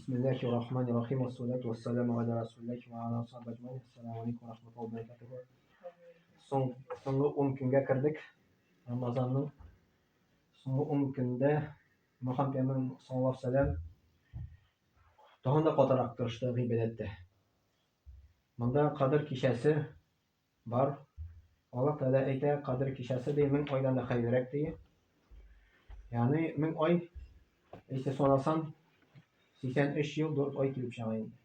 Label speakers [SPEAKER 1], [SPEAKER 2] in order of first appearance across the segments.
[SPEAKER 1] Бисмиллахи рахмани рахим. Вассалату вассаламу аля расулиллахи ва аля асхаби аджмаин. Ассаламу алейкум ва рахматуллахи ва баракатуху. Соң, соңгы 10 көнгә кердек. Рамазанның соңгы 10 көндә Мөхәммәд пәйгамбәр саллаллаһу алейһи вәсәлләм тагын да катырак тырышты гыйбадәттә. Монда Кадер кичәсе бар. Аллаһ Тәгалә әйтә, Кадер кичәсе ди, мең айдан да хәерлерәк ди. Ягъни мең ай, если санасан, 83 ел 4 ай килеп чыга инде.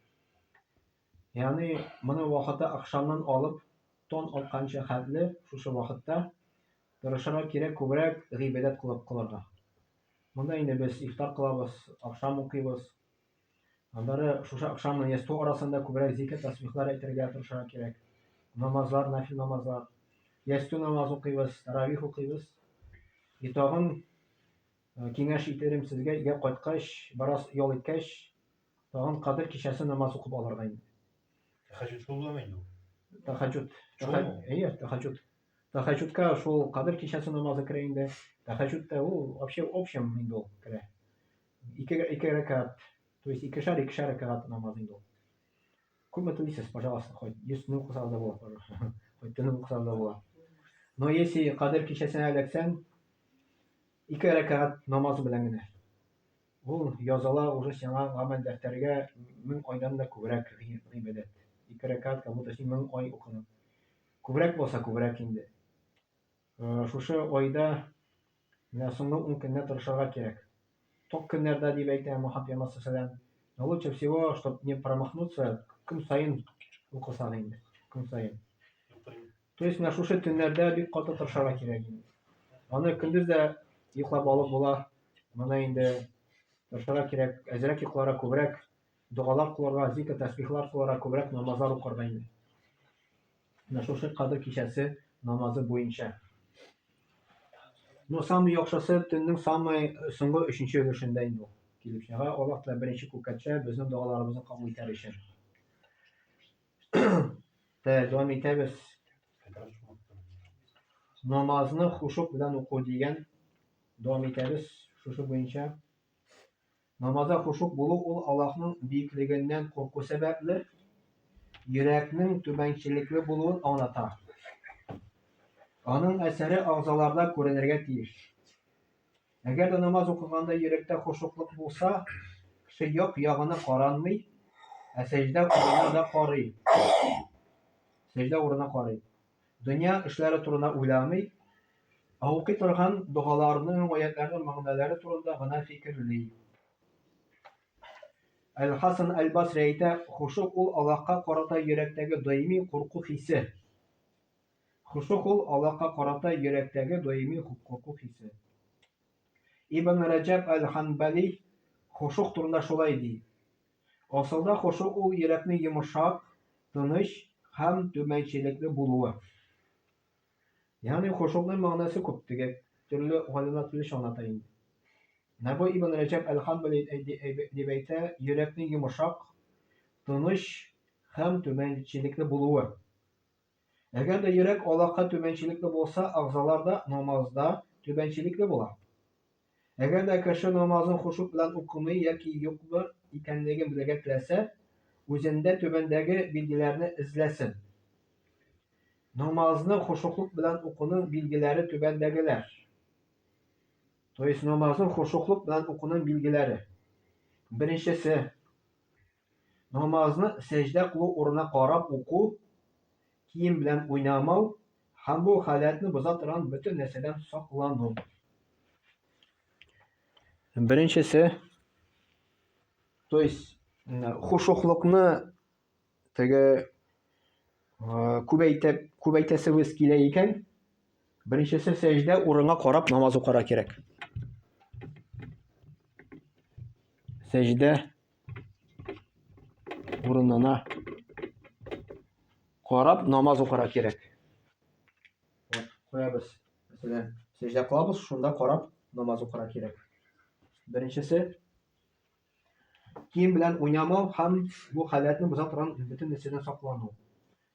[SPEAKER 1] Ягъни моны вакыты ахшамнан алып тон атканчы хәтле шушы вакытта тырышырга кирәк күбрәк гыйбадәт кылып кылырга. Монда инде без ифтар кылабыз, ахшам укыйбыз. Аннары шушы ахшам белән ястү арасында күбрәк зикер, тәсбихлар әйтергә тырышырга кирәк. Намазлар, нафил намазлар. Ястү намаз укыйбыз, таравих укыйбыз. И тагын э, киңәш итерем сезгә, өйгә кайткач, бераз ял иткәч, тагын Кадер кичәсе намаз укып алырга инде.
[SPEAKER 2] Тәхәҗҗүд шул буламы инде ул?
[SPEAKER 1] Тәхәҗҗүд.
[SPEAKER 2] Шулмы?
[SPEAKER 1] Әйе, тәхәҗҗүд. Тәхәҗҗүдкә шул Кадер кичәсе намазы керә инде. Тәхәҗҗүд тә ул вообще общем инде ул керә. Ике, ике рәкәгать, то есть икешәр, икешәр рәкәгать намаз инде ул. Күпме телисез, пожалуйста, хоть 100 көн укысагыз да була, пожалуйста. Хоть төнен укысагыз да була. Но если Кадер кичәсенә эләксәң, ике рәкәгать намаз белән генә. Ул языла уже сиңа гамәл дәфтәргә мең айдан да күбрәк гыйбадәт. Ике рәкәгать, как будто син мең ай укыдың. Күбрәк булса күбрәк инде. Э, шушы айда менә соңгы ун көнне тырышырга кирәк. Ток көннәрдә дип әйтә Мөхәммәд пәйгамбәр саллаллаху Но лучше всего, чтобы не промахнуться, көн саен укысаң инде, көн саен. То есть менә шушы төннәрдә бик каты тырышырга кирәк инде. Аны көндез дә йоклап алып була. Моны инде тырышырга кирәк, әзрәк йокларга, күбрәк догалар кылырга, зикр, тәсбихлар кылырга, күбрәк намазлар укырга инде. Менә шушы Кадер кичәсе намазы буенча. Но самый яхшысы төннең самый э, соңгы өченче өлешендә инде ул килеп чыга. Аллаһ Тәгалә беренче күккә төшә, безнең догаларыбызны кабул итәр өчен. Тә, дәвам итәбез. Намазны хушук белән уку дигән дәвам итәбез шушы буенча. Намазда хушук булу ул Аллаһның биеклегеннән курку сәбәпле, йөрәкнең түбәнчелекле булуын аңлата. Аның әсәре агъзаларда күренергә тиеш. Әгәр дә намаз укыганда йөрәктә хушуклык булса, кеше як-ягына каранмый, ә сәҗдә урынына да карый. Сәҗдә урынына карый. Дөнья эшләре турында уйламый, ә укый торган догаларның, аятьләрнең мәгънәләре турында гына фикерли. Әл-Хасан әл-Басри әйтә, хушук ул Аллаһка карата йөрәктәге даими курку хисе. Хушук ул Аллаһка карата йөрәктәге даими курку хисе. Ибн Раҗаб әл-Ханбали хушук турында шулай ди. Асылда хушук ул йөрәкнең йомшак, тыныч һәм түбәнчелекле булуы. Ягъни хошукның мәгънәсе күп, теге төрле галимнәр төрлечә аңлата инде. Менә бу Ибн Рәҗәб әл-Ханбали дип әйтә, йөрәкнең йомшак, тыныч һәм түбәнчелекле булуы. Әгәр дә йөрәк Аллаһка түбәнчелекле булса, әгъзалар да намазда түбәнчелекле була. Әгәр дә кеше намазын хошук белән укымый яки юкмы икәнлеген белергә теләсә, үзендә түбәндәге билгеләрне эзләсен. Намазны хошуклык белән укуның билгеләре түбәндәгеләр. То есть намазны хошуклык белән укуның билгеләре. Беренчесе, намазны сәҗдә кылу урынына карап уку, кием белән уйнамау һәм бу халәтне боза торган бөтен нәрсәдән саклану. Беренчесе, то есть хушуклыкны теге күбәйтеп, күбәйтәсебез килә икән, беренчесе сәҗдә урынга карап намаз укырга кирәк. Сәҗдә урынына карап намаз укырга кирәк. Вот, куябыз. Мәсәлән, сәҗдә кылабыз, шунда карап намаз укырга кирәк. Беренчесе кием белән уйнамау һәм бу халәтне боза торган бөтен нәрсәдән саклану.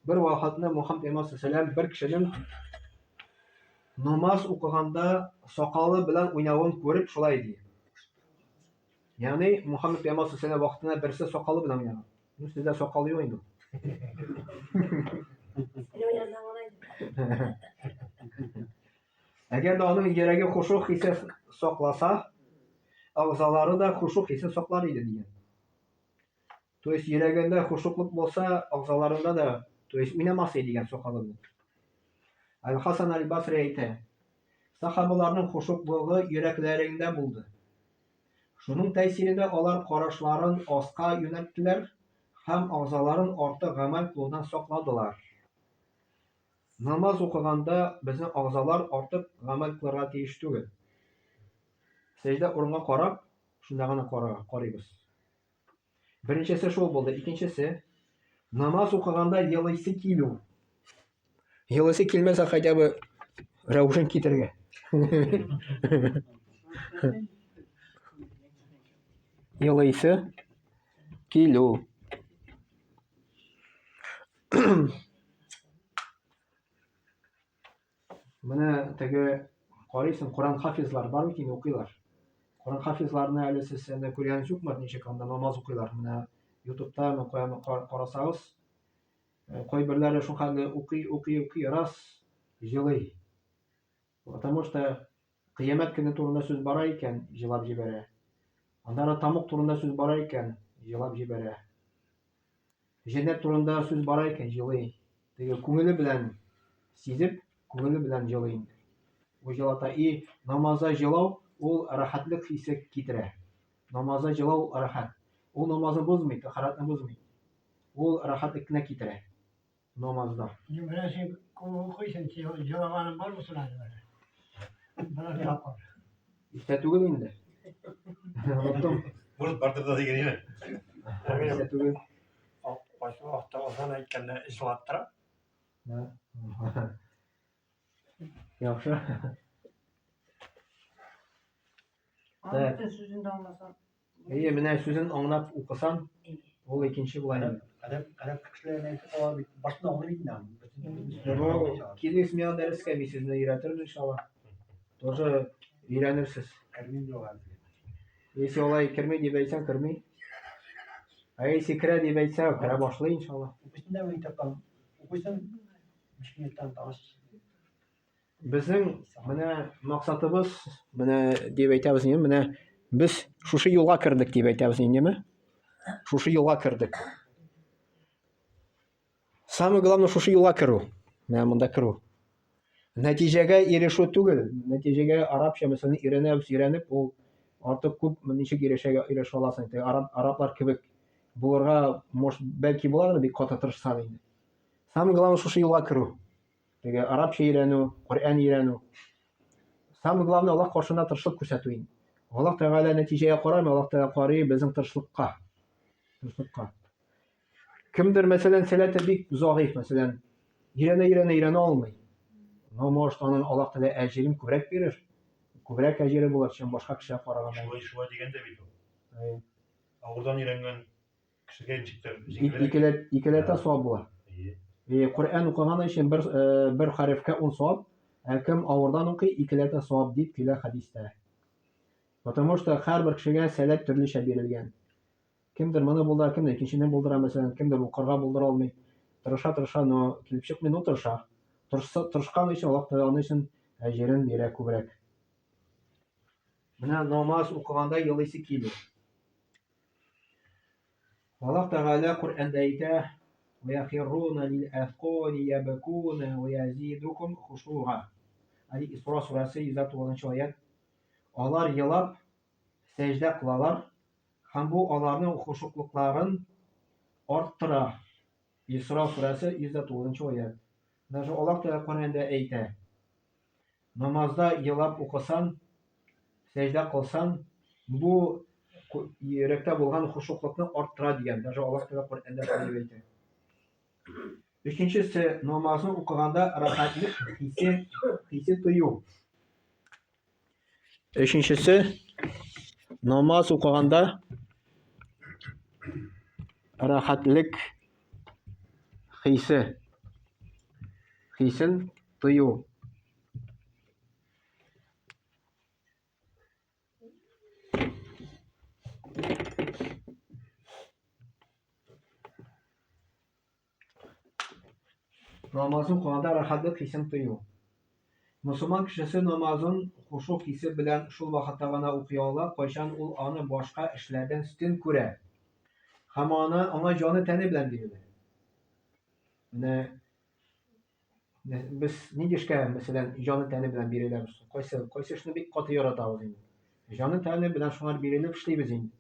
[SPEAKER 1] Бер вакытны Мухаммад пәйгамбәр саллаллаху бер кешенең намаз укыганда сакалы белән уйнавын күреп шулай ди. Ягъни Мухаммед пәйгамбәр саллаллаху вакытында берсе сакалы белән уйнаган. Ну, сездә сакал юк инде. Әгәр дә аның йөрәге хушу хисе сакласа, агзалары да хушу хисен саклар иде дигән. То есть йөрәгендә хушуклык булса, агзаларында да, то есть уйнамас иде дигән сакалы белән. Аль-Хасан аль-Басри әйтә, сахабаларның хушуклыгы йөрәкләрендә булды. Шуның тәэсирендә алар карашларын аска юнәлттеләр һәм агзаларын артык гамәл кылудан сакладылар. Намаз укыганда безнең агзалар артык гамәл кылырга тиеш түгел. Сәҗдә урынга карап, шунда гына карыйбыз. Беренчесе шул булды. Икенчесе, намаз укыганда елыйсы килү. Елыйсы килмәсә, хотя бы рәвешен китергә. Елыйсы килү. Менә теге карыйсың, Коран хафизлар бар бит инде укыйлар. Коран хафизларны әле сез әнә күргәнегез юкмы, ничек анда намаз укыйлар? Менә ютубта каяны карасагыз, кайберләре шул хәтле укый, укый, укый, раз җылый. Потому что кыямәт көне турында сүз бара икән, җылап җибәрә. Аннары тамук турында сүз бара икән, җылап җибәрә. Җәннәт турында сүз бара икән, җылый. Теге күңеле белән сизеп, күңеле белән җылый инде. Ул җылата. И намазда җылау ул рәхәтлек хисе китерә. Намазда җылау рәхәт. Ул намазны бозмый, тәһарәтне бозмый. Ул рәхәтлек кенә китерә намазда.
[SPEAKER 3] Менә син күп укыйсың, җылаганың бармы соң әле менә? Берәр тапкыр.
[SPEAKER 1] Истә түгел инде. Оныттым.
[SPEAKER 2] Может, бардыр да дигән име?
[SPEAKER 1] Истә түгел.
[SPEAKER 3] Кайсы вакытта азан әйткәндә җылап тора.
[SPEAKER 1] Да. Яхшы.
[SPEAKER 4] Аның бөтен сүзен дә аңласаң.
[SPEAKER 1] Әйе, менә сүзен аңлап укысаң, ул икенче була инде.
[SPEAKER 5] Гарәп, гарәп кешеләренә әйтеп алар бит башында аңлый бит инде аны. Бөтен
[SPEAKER 1] Ну, килегез миңа дәрескә, мин сезне өйрәтермен, иншалла. Тоже өйрәнерсез.
[SPEAKER 5] Кермим юк әле.
[SPEAKER 1] Если алай керми дип әйтсәң, керми. Ә если керә дип әйтсә, керә башлый, иншалла.
[SPEAKER 5] Укыйсың да китаптан укыйсың, 5 минуттан таныш.
[SPEAKER 1] Безнең менә максатыбыз, менә дип әйтәбез инде, менә без шушы юлга кердек дип әйтәбез индеме? Шушы юлга кердек. Самое главное шушы юлга керү. Менә монда керү. Нәтиҗәгә ирешү түгел. Нәтиҗәгә арабча мәсәлән өйрәнәбез, өйрәнеп, ул артык күп ничек ирешәгә ирешә аласың. Теге араб, араблар кебек булырга, может, бәлки буладыр, бик каты тырышсаң инде. Самое главное шушы юлга керү. Теге арабча өйрәнү, Коръән өйрәнү. Самое главное Аллаһ каршында тырышлык күрсәтү инде. Аллаһ Тәгалә нәтиҗәгә карамый, Аллаһ Тәгалә карый безнең тырышлыкка. Тырышлыкка. Кемдер, мәсәлән, сәләте бик зәгыйфь, мәсәлән, өйрәнә, өйрәнә, өйрәнә алмый. Но, может, аның Аллаһ Тәгалә әҗерен күбрәк бирер. Күбрәк әҗере булыр, чем башка кешегә караганда.
[SPEAKER 2] Шулай, шулай дигән дә бит ул.
[SPEAKER 1] Әйе.
[SPEAKER 2] Авырдан өйрәнгән Кешегә ничектер җиңелрәк.
[SPEAKER 1] Икеләт, икеләтә савап була.
[SPEAKER 2] Әйе.
[SPEAKER 1] Коръән укыган өчен бер бер хәрефкә 10 савап, ә кем авырдан укый, икеләтә савап дип килә хәдистә. Потому что һәрбер кешегә сәләт төрлечә бирелгән. Кемдер моны булдыра, кемдер икенчене булдыра, мәсәлән, кемдер укырга булдыра алмый. Тырыша, тырыша, но килеп чыкмый, но тырыша. Тырышса, тырышкан өчен Аллаһ Тәгалә аның өчен әҗерен бирә күбрәк. Менә намаз укыганда елыйсы килү. Аллаһ Тәгалә Коръәндә әйтә: "Ва яхирруна лил-азкани ябкуна ва язидухум хушуга". Али Исра сүрәсе 109 аять. Алар елап сәҗдә кылалар һәм бу аларның хушуклыкларын арттыра. Исра сүрәсе 109 аять. Даже Аллаһ Тәгалә Коръәндә әйтә: Намазда елап укысан, сәҗдә кылсан, бу йөрәктә булган хушуклыкны арттыра дигән. Даже Аллаһ Тәгалә Коръәндә шулай дип әйтә. Өченчесе, намазны укыганда рәхәтлек хисе, хисе тою. Өченчесе, намаз укыганда рәхәтлек хисе, хисен тою. Намаз укыганда рәхәтлек хисен тою. Мосылман кешесе намазын хушу хисе белән шул вакытта гына укый ала, кайчан ул аны башка эшләрдән өстен күрә һәм аны аңа җаны-тәне белән бирелә. Менә без нинди эшкә, мәсәлән, җаны-тәне белән биреләбез? Кайсы кайсы эшне бик каты яратабыз инде. Җаны-тәне белән шуңар бирелеп эшлибез инде.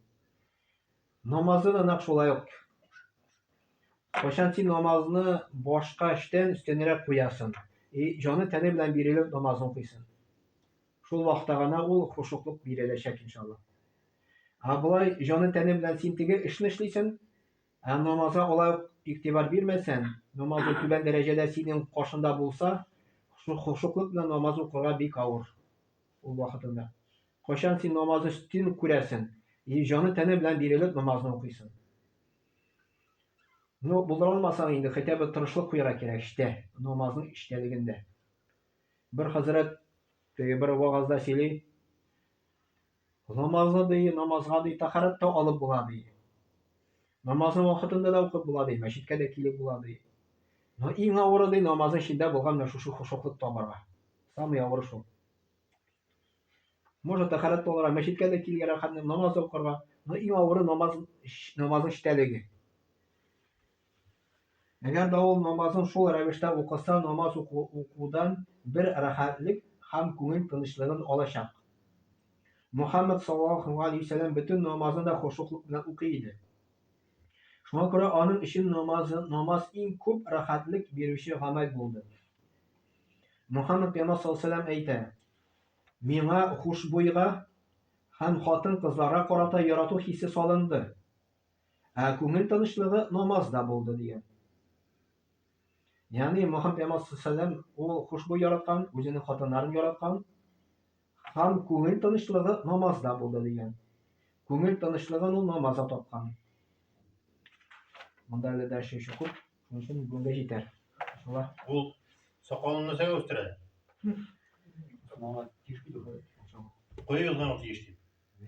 [SPEAKER 1] Намазны да нәкъ шулай ук. Кайчан син намазны башка эштән өстенрәк куясың, и җаны-тәне белән бирелеп намазны укыйсың. Шул вакытта гына ул хошуклык биреләчәк, иншалла. Ә болай җаны-тәне белән син теге эшне эшлисең, ә намазга алай ук игътибар бирмәсәң, намазы түбән дәрәҗәдә синең каршында булса, шул хошуклык белән намаз укырга бик авыр ул вакытында. Кайчан син намазны өстен күрәсең, и җаны-тәне белән бирелеп намазны укыйсың. Ну, булдыра алмасаң инде, хотя бы тырышлык куярга кирәк эштә, намазның эчтәлегендә. Бер хәзрәт теге бер вагазда сөйли, намазны ди, намазга ди, тәһарәт тә алып була ди. Намазны вакытында да укып була ди, мәчеткә дә килеп була ди. Но иң авыры ди, намазның эчендә булган менә шушы хошуклык табарга. Самый авыры шул. Можно тәһарәт алырга, мәчеткә дә килергә рәхәтләнеп намаз да укырга. Но иң авыры намаз намазның эчтәлеге. Әгәр дә ул намазын шул рәвештә укыса, намаз уку, укудан бер рәхәтлек һәм күңел тынычлыгын алачак. Мухаммад саллаллаһу алейһи ва сәлләм бөтен намазын да хошуклык белән укый иде. Шуңа күрә аның өчен намаз, намаз иң күп рәхәтлек бирүче гамәл булды. Мөхәммәд пәйгамбәр саллаллаһу алейһи әйтә: Миңа хушбуйга һәм хатын-кызларга карата ярату хисе салынды. Ә күңел тынычлыгы намазда булды дигән. Ягъни Мөхәммәд пәйгамбәр саллаллаһу алейһи ул хушбуй яраткан, үзенең хатыннарын яраткан һәм күңел тынычлыгы намазда булды дигән. Күңел тынычлыгын ул намазда тапкан. Монда әле дә эш күп. Шуның өчен бүгенгә җитәр. Иншалла.
[SPEAKER 2] Ул сакалын нәрсәгә үстерә?
[SPEAKER 5] Моңа тиеш бит ул.
[SPEAKER 2] Кое язган ул тиеш дип.